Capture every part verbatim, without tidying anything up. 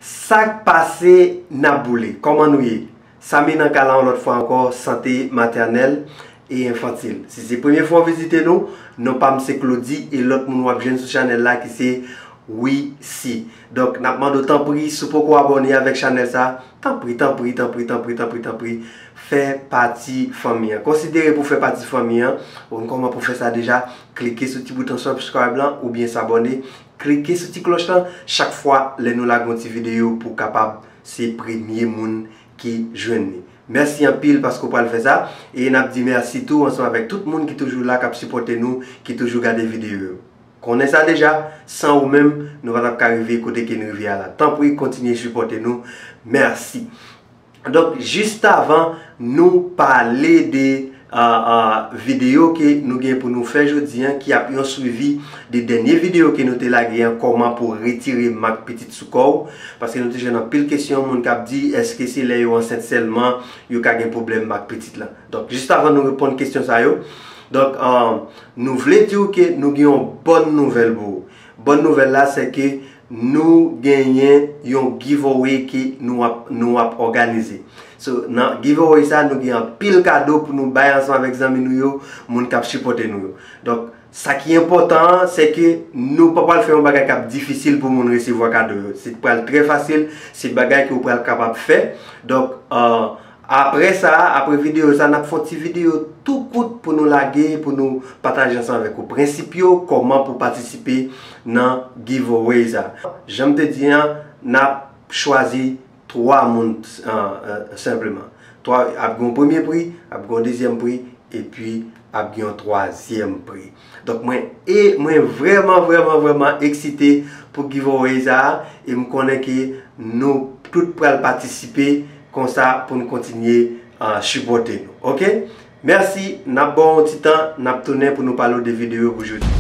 Sa k pase, n ap boule. Kòman nou ye? Samy nan kay la yon lòt fwa ankò, sante matènèl e enfantil. Si se premye fwa w vizite nou, non pa m se Claudy e lòt moun w ap jwenn sou chanèl la ki se Wisi. Donk, n ap mande w tanpri, si w poko abòne avèk chanèl sa, tanpri, tanpri, tanpri, tanpri, tanpri, tanpri, fè pati fanmi an. Konsidere pou fè pati fanmi an. Ou konn kòman pou fè sa deja. Klike sou ti bouton subscribe lan oubyen s'abonner. Klike sou ti klòch lan. Chak fwa lè nou lage yon ti videyo pou w kapab se premye moun ki jwenn li. Mèsi anpil paske w pral fè sa. E n ap di mèsi tou ansanm avèk tout moun ki toujou la, k ap sipòte nou, ki toujou gade videyo yo. Konnen sa deja, san ou menm, nou pa t ap ka rive kote ke n rive a la. Tanpri, kontinye sipòte nou. Mèsi. Donk, jis avan nou pale de, a, a, videyo ke nou gen pou nou fè jodi an, ki ap yon swivi de dènye videyo ke nou te lage an, kòman pou retire mak pitit sou kò w. Paske nou te jwenn anpil kesyon, moun k ap di, èske se lè yo ansent sèlman yo ka gen pwoblèm mak pitit lan? Donk, jis avan nou reponn kesyon sa yo, donk, a, nou vle di w ke nou gen yon bòn nouvèl pou ou. Bòn nouvèl la, se ke nou genyen yon giveaway ke nou ap, nou ap òganize. So, nan giveaway sa, nou gen anpil kado pou nou bay ansanm avèk zanmi nou yo, moun k ap sipòte nou yo. Donk, sa ki enpòtan an, se ke nou pa pral fè yon bagay k ap difisil pou moun resevwa kado yo. Se pral trè fasil, se bagay ke w pral kapab fè. Donk, a, apre sa, apre videyo sa, n ap fè yon ti videyo tou kout pou nou lage, pou nou pataje ansanm avèk ou prensip yo, kòman pou patisipe nan giveaway sa. Jan m te di an, n ap chwazi twa moun, a, a, senpleman. Twa, ap gen yon premye pri, ap gen yon dezyèm pri, epi ap gen yon twazyèm pri. Donk, mwen, e mwen vrèman, vrèman, vrèman eksite pou giveaway sa a, e m konnen ke nou tout pral patisipe konsa pou n kontinye, a, sipòte nou. Oke? Mèsi, n ap ba w yon ti tan, n ap tounen pou nou pale w de videyo pou jodi.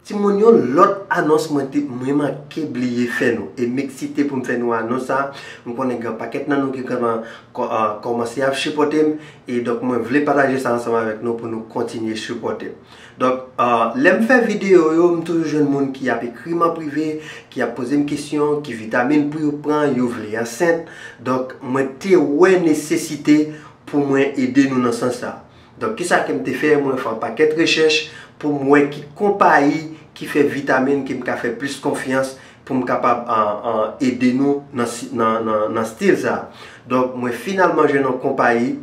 Timoun, yon lòt anons mwen te, mwen manke bliye fè nou. E m eksite pou m fè nou anons sa. M konnen gen yon pakèt nan nou ki kòman-, kò-, a, kòmanse ap sipòte m. E donk, mwen vle pataje sa ansanm avèk nou pou nou kontinye sipòte m. Donk, a, lè m fè videyo yo, m toujou jwenn moun ki ap ekri m an prive, ki ap poze m kesyon, ki vitamin pou yo pran, yo vle ansent. Donk, mwen te wè nesesite pou mwen ede nou nan sans sa. Donk, kisa ke m te fè? Mwen fè yon pakèt rechèch pou m wè ki konpayi ki fè vitamin ke m ka fè plis konfyans pou m kapab, a, a, ede nou nan si-, nan, nan, nan stil sa. Donk, mwen finalman jwenn yon konpayi,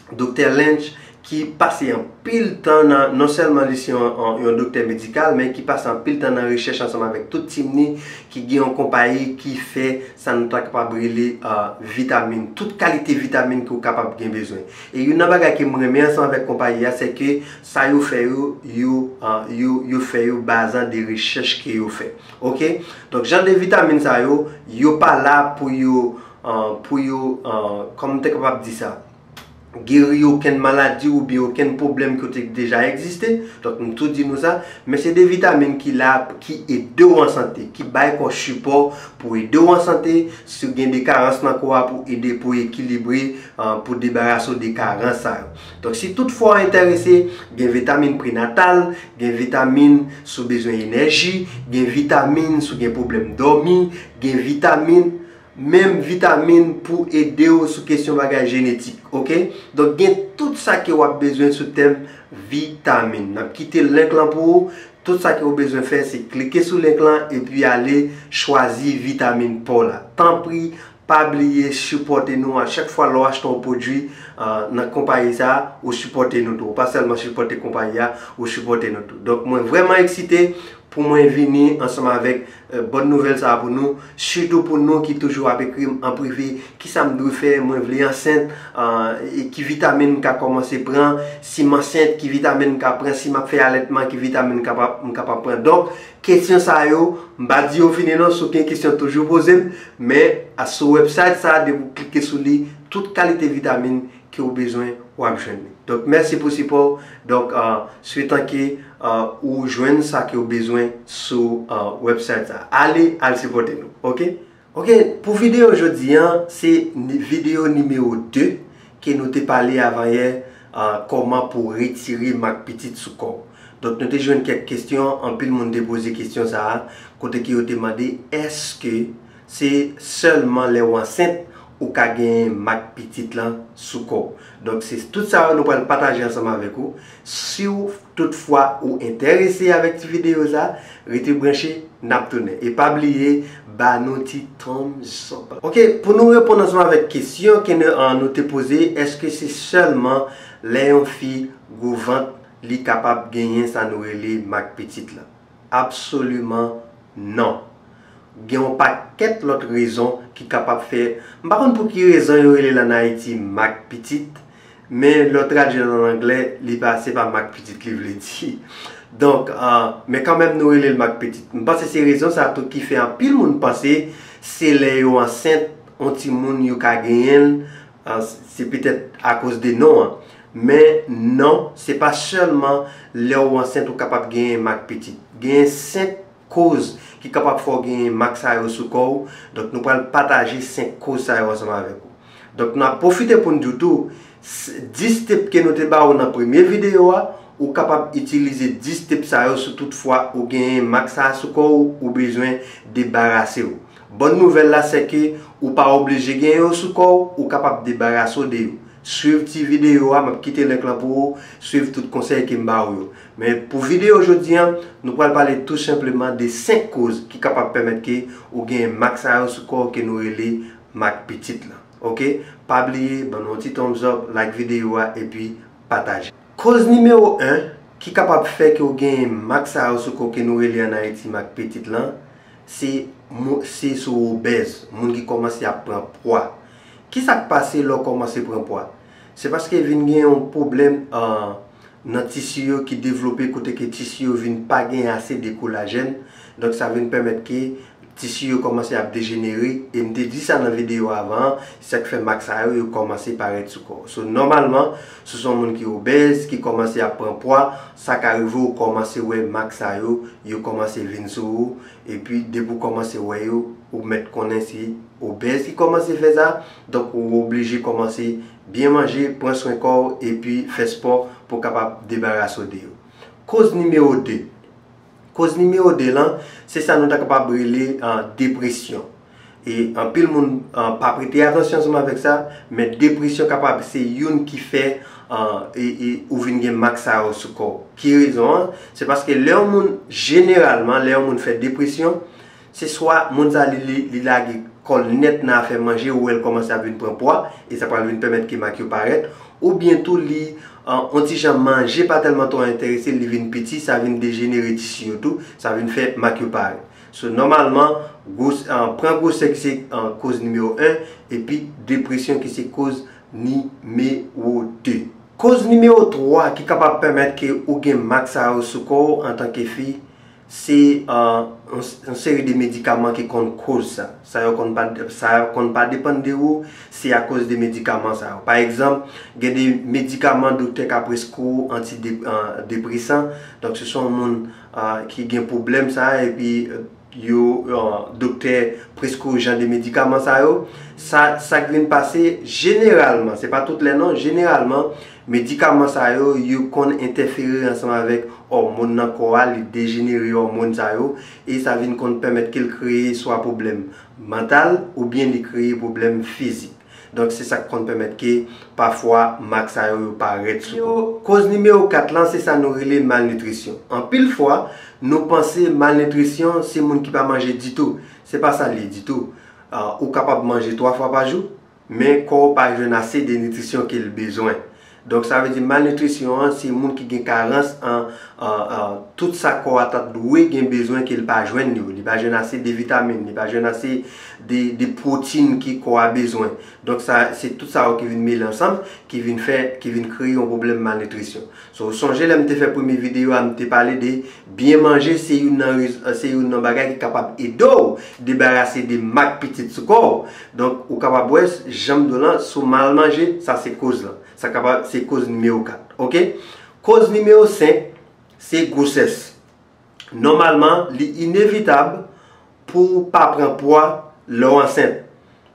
Doktè Lynch, ki pase anpil tan nan, non sèlman li se yon, yon, yon doktè medikal, men ki pase anpil tan nan rechèch ansanm avèk tout tim ni, ki gen yon konpayi ki fè sa nou ta kapab rele, a, vitamin, tout kalite vitamin ke w kapab gen bezwen. E youn nan bagay ke m renmen ansanm avèk konpayi a, se ke sa yo fè yo, yo, a, yo, yo fè yo baze de rechèch ke yo fè. Oke? Donk, jan de vitamin sa yo, yo pa la pou yo, a, pou yo, a, kòman m te kapab di sa? Geri okenn maladi oubyen okenn pwoblèm ki te deja egziste. Donk, m tou di nou sa. Men se de vitamin ki la, ki ede w an sante, ki bay kò sipò pou ede w an sante. Si w gen de karans nan kò a, pou ede, pou ekilibre, a, pou debarase w de karans sa yo. Donk, si toutfwa w enterese, gen vitamin prenatal, gen vitamin si w bezwen enèji, gen vitamin si w gen pwoblèm dòmi, gen vitamin menm vitamin pou ede w sou kesyon bagay jenetik, oke? Donk, gen tout sa ke w ap bezwen sou tèm vitamin. N ap kite link lan pou ou. Tout sa ke w bezwen fè, se klike sou link lan epi ale chwazi vitamin pa w la. Tanpri, pa bliye sipòte nou a chak fwa lè w achte yon pwodui, a, nan konpayi sa a, ou sipòte nou tou. Ou pa sèlman sipòte konpayi a, ou sipòte nou tou. Donk, mwen vrèman eksite pou mwen vini ansanm avèk, e, bòn nouvèl sa a pou nou, sitou pou nou ki toujou ap ekri m an prive, kisa m dwe fè, mwen vle ansent, a, e ki vitamin m ka kòmanse pran, si m ansent, ki vitamin m ka pran, si m ap fè alètman, ki vitamin m kapab, m kapab pran. Donk, kesyon sa yo, m pa di yo fini non, si w gen kesyon toujou poze m, men, a, sou website sa a, depi w klike sou li, tout kalite vitamin ke w bezwen, w ap jwenn li. Donk, mèsi pou sipò w. Donk, a, swetan ke, a, ou jwenn sa ke w bezwen sou, a, website sa. Ale, al sipòte nou, oke? Ok, pou videyo jodi an, se ni- videyo nimewo de ke nou te pale avanyè, ah, kòman pou retire mak pitit sou kò w. Donk, nou te jwenn kèk kesyon, anpil moun te poze kesyon sa a, kote ke yo te mande, èske se sèlman lè w ansent ou ka genyen mak pitit lan sou kò w? Donk, se tout sa yo nou pral pataje ansanm avèk ou. Si w toutfwa ou enterese avèk ti videyo sa, rete branche, n ap tounen. E pa bliye, ba nou ti thumbs up. Ok, pou nou reponn ansanm avèk kesyon ke nou, an, nou te poze, èske se sèlman lè yon fi gwo vant li kapab genyen sa nou rele mak pitit lan? Absoliman non. Gen yon pakèt lòt rezon ki kapab fè, m pa konn pou ki rezon yo rele l ann Ayiti mak pitit, men lè w tradui l ann anglè, li pa, se pa mak pitit li vle di. Donk, ah, men kanmenm nou rele l mak pitit. M panse se rezon sa tou ki fè anpil moun panse se lè yo ansent, yon timoun yo ka genyen l, ah, se petèt akoz de non an. Men non, se pa sèlman lè w ansent ou kapab genyen mak pitit. Genyen senk koz ki kapab fè w genyen mak sa yo sou kò w. Donk, nou pral pataje senk koz sa yo ansanm avèk ou. Donk, n ap pwofite pou n di w tou, s- dis tip ke nou te ba w nan premye videyo a, ou kapab itilize dis tip sa yo si toutfwa ou genyen mak sa a sou kò w, ou bezwen debarase w. Bòn nouvèl la, se ke ou pa oblije genyen yo sou kò w, ou kapab debarase w de yo. Swiv ti videyo a, m ap kite link lan pou ou, swiv tout konsèy ke m ba w yo. Men pou videyo jodi an, nou pral pale tou senpleman de senk koz ki kapab pèmèt ke ou genyen mak sa yo sou kò w ke nou rele mak pitit lan. Ok? Pa bliye, ban nou yon ti thumbs up, like videyo a, epi pataje. Koz nimewo en ki kapab fè ke w genyen mak sa yo sou kò w ke nou rele ann Ayiti mak pitit lan, se mo- se si w obèz, moun ki kòmanse ap pran pwa. Kisa k pase lè w kòmanse pran pwa? Se paske vin gen yon pwoblèm, ah, nan tisi yo ki devlope kote ke tisi yo vin pa gen ase de kolajèn. Donk, sa vin pèmèt ke tisi yo kòmanse ap dejenere. E m te di sa nan videyo avan an, se sa k fè mak sa yo, yo kòmanse parèt sou kò w. So, nòmalman, si w se yon moun ki obèz, ki kòmanse ap pran pwa, sa ka rive w kòmanse wè mak sa yo, yo kòmanse vin sou ou. Epi, depi w kòmanse wè yo, ou mèt konnen se obèz ki kòmanse fè sa. Donk, ou oblije kòmanse byen manje, pran swen kò w, epi fè spò pou w kapab debarase w de yo. Koz nimewo de. Koz nimewo de lan, se sa nou ta kapab rele, ah, depresyon. E anpil moun, ah, pa prete atansyon ansanm avèk sa, men depresyon kapab se youn ki fè, ah, e, e, ou vin gen mak sa yo sou kò w. Ki rezon an? Se paske lè yon moun, jeneralman, lè yon moun fè depresyon, se swa moun sa li, li, li lage kò l nèt nan afè manje, ou wè l kòmanse ap vin pran pwa, e sa pral vin pèmèt ke mak yo parèt, oubyen tou li, ah, yon ti jan manje pa tèlman twò enterese l, li vin piti, sa vin dejenere tisi yo tou, sa vin fè mak yo parèt. So, nòmalman, gwos- ah, pran gwosè ki se, ah, koz nimewo en, epi depresyon ki se koz nimewo de. Koz nimewo twa ki kapab pèmèt ke ou gen mak sa yo sou kò w antanke fi, se, ah, yon, yon seri de medikaman ki konn koz sa. Sa yo konn pa, sa yo konn pa depann de ou, se akoz de medikaman sa yo. Pa egzanp, gen de medikaman doktè ka preskri w, anti de- ah, depresan. Donk, si se yon moun, ah, ki gen pwoblèm sa, epi, eh, yo, eh, doktè preskri w jan de medikaman sa yo, sa, sa k vin pase, jeneralman, se pa tout lè non, jeneralman, medikaman sa yo, yo konn entèfere ansanm avèk òmòn nan kò a, li dejenere òmòn sa yo, e sa vin konn pèmèt ke l kreye swa pwoblèm mantal oubyen li kreye pwoblèm fizik. Donk, se sa k konn pèmèt ke pafwa mak sa yo, yo parèt sou kò. Koz nimewo kat lan, se sa nou rele malnitrisyon. Anpil fwa, nou panse malnitrisyon, se moun ki pa manje ditou. Se pa sa l ye ditou. Ah, ou kapab manje twa fwa pa jou, men kò w pa jwenn ase de nitrisyon ke l bezwen. Donk, sa vle di malnitrisyon an, se moun ki gen karans an, an, an tout sa kò a ta dwe gen bezwen ke l pa jwenn yo. Li pa jwenn ase de vitamin, li pa jwenn ase de, de pwotin ke kò a bezwen. Donk, sa, se tout sa yo ki vin mele ansanm, ki vin fè, ki vin kreye yon pwoblèm malnitrisyon. So, ou sonje lè m te fè premye videyo a, m te pale de byen manje, se youn nan rez- se youn nan bagay ki kapab ede w debarase de mak pitit sou kò w. Donk, ou kapab wè, jan m di w lan, si w mal manje, sa se koz lan. Sa kapab, se koz nimewo kat. Ok? Koz nimewo senk, se gwosès. Nòmalman, li inevitab pou w pa pran pwa lè w ansent.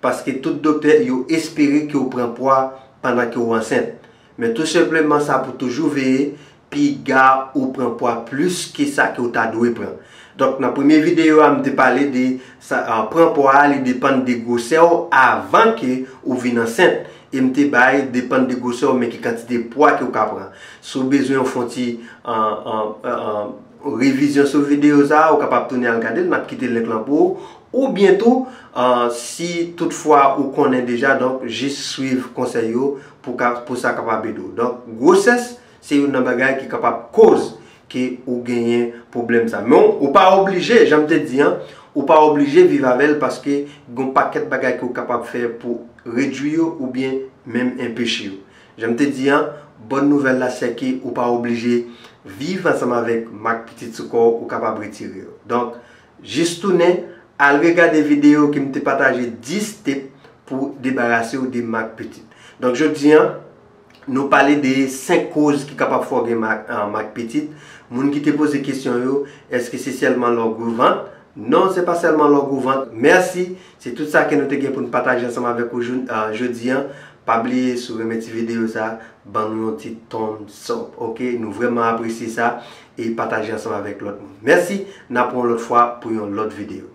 Paske tout doktè yo espere ke w pran pwa pandan ke w ansent. Men tou senpleman sa pou toujou veye, piga ou pran pwa plis ke sa ke w ta dwe pran. Donk, nan premye videyo a, m te pale de sa, a, pran pwa a, li depann de gwosè w avan ke ou vin ansent. E m te bay depann de gwosè w, men ki kantite pwa ke w ka pran. Si w bezwen yon fon ti, a, a, a, a, revizyon sou videyo sa a, ou kapab tounen al gade l, n ap kite link lan pou ou. Oubyen tou, a, si toutfwa ou konnen deja, donk, jis swiv konsèy yo pou ka, pou sa kapab ede w. Donk, gwosès, se youn nan bagay ki kapab koz ke ou genyen pwoblèm sa. Men ou pa oblije, jan m te di an, ou pa oblije viv avè l paske gen yon pakèt bagay ke w kapab fè pou redwi yo oubyen menm enpeche yo. Jan m te di an, bòn nouvèl la se ke ou pa oblije viv ansanm avèk mak pitit sou kò w, ou kapab retire yo. Donk, jis tounen, al regade videyo ke m te pataje dis step pou debarase w de mak pitit. Donk, jodi an, nou pale de senk koz ki kapab fè w gen mak, a, mak pitit. Moun ki te poze kesyon yo, èske se sèlman lè w gwo vant? Non, se pa sèlman lè w gwo vant. Mèsi. Se tout sa ke nou te gen pou n pataje ansanm avèk ou jou-, a, jodi an. Pa bliye, si w renmen ti videyo sa, ban nou yon ti thumbs up, oke? Nou vrèman apresye sa e pataje ansanm avèk lòt moun. Mèsi, n ap wè yon lòt fwa pou yon lòt videyo.